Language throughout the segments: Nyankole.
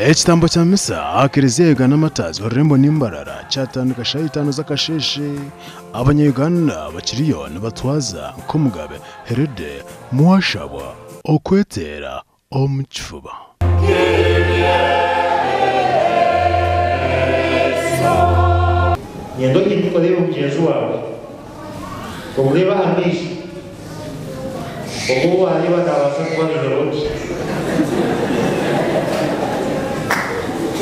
Ekitambo kya misa aha Kereziya ya Uganda Martyrs orurembo Nimbarara kyatandika shaaha itaano z'akasheeshe. Abanya Uganda bakiriyo nibatwaza nk'Omugabe Herode Mwashabwa okweteera omu kifuba. Nyenda ohinduke oreebe mugyenzi waawe, omureebe aha maisho. Ogwo ou waareeba naabaasa kuba ari Herode.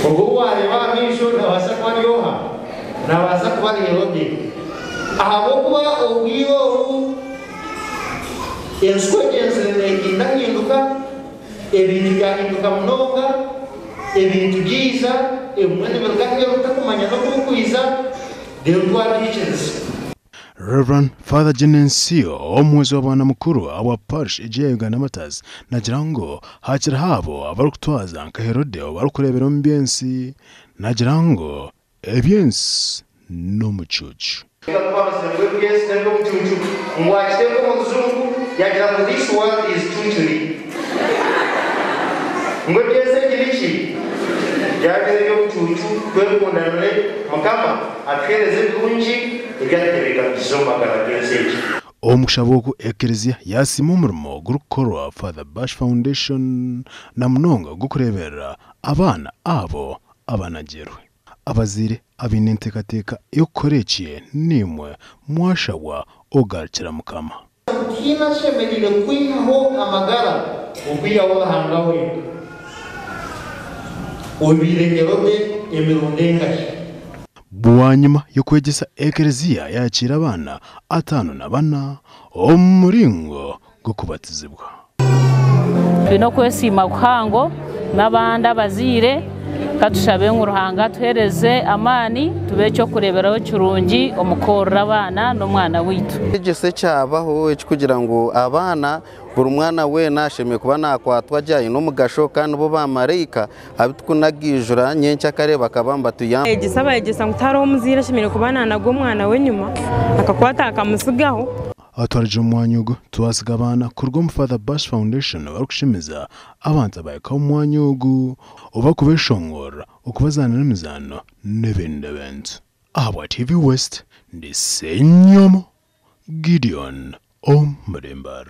Ogwo ou waareeba aha maisho naabaasa kuba ari oha? Naabaasa kuba ari Herode. Ahabw'okuba obwire obu ensi ku egyenzire neehindahinduka, ebintu byahinduka munonga, ebintu byaija, ebimwe nibiruga aheeru otakumanya n'oku birikwija, reero twabyikiriza. Rev. Father Genensio, omuhwezi wa Bwana Mukuru ahabwa Parish egi eya Uganda Martyrs, nagira ngu hakiriho abo abarikutwaza nka Herode obarikureebera omu by'ensi. Nagira ngu eby'ensi n'omucuucu. Reka kubabuze ngu eby'ensi n'eby'omucuucu, ngu akiteeka omu rujungu yaagira ngu this world is cucuri. Ngu eby'ensi egi niki? Byabeire eby'omucuucu, twekundanire, Mukama atuheereze ebirungi ebi atutebeekanisiize omu magara g'ensi egi. Omu kushaba oku, Ekereziya yaasiima omurimo ogurikukorwa Father Bash Foundation na munonga ogw'okureeberera abaana abo abanagirwe. Abazaire abaine enteekateeka y'okukora eki naimwe mwashabwa okugarukira Mukama. Tihaine ashemereire kwihaho amagara okwihaho Ruhanga wenka. Obaire Herode emirundi engahi? Bwanyima y'okwegyesa Ekereziya yaakiira abaana 54 omu muringo gw'okubatizibwa. Twine okwesiima kuhango n'abandi abazaire, ka tushabe ngu Ruhanga atuheereze amaani tube eky'okureeberaho kirungi omu kworora abaana n'omwana waitu. Ekyegyesa ekyabaho ekirikugira ngu abaana, buri mwana weena ashemereire kuba naakwatwa gye aine omugasho kandi bo baamaraika abu turikunagiijura nyenkyakare bakaba nibatuyamba. Abeegyesa abayegyesa ngu tihariho omuzaire ashemereire kuba naanaga omwana we enyima akakwata akamutsigaho. Abatwarire omu mwanya ogu Twasiga Abaana kuruga omu Father Bash Foundation barikushemeza abantu abahika omu mwanya ogu oba kubeshongorera, okubazaanira emizaano n'ebindi bintu. Ahabwa TV West, ndi Ssenyomo Gideon Omurembar.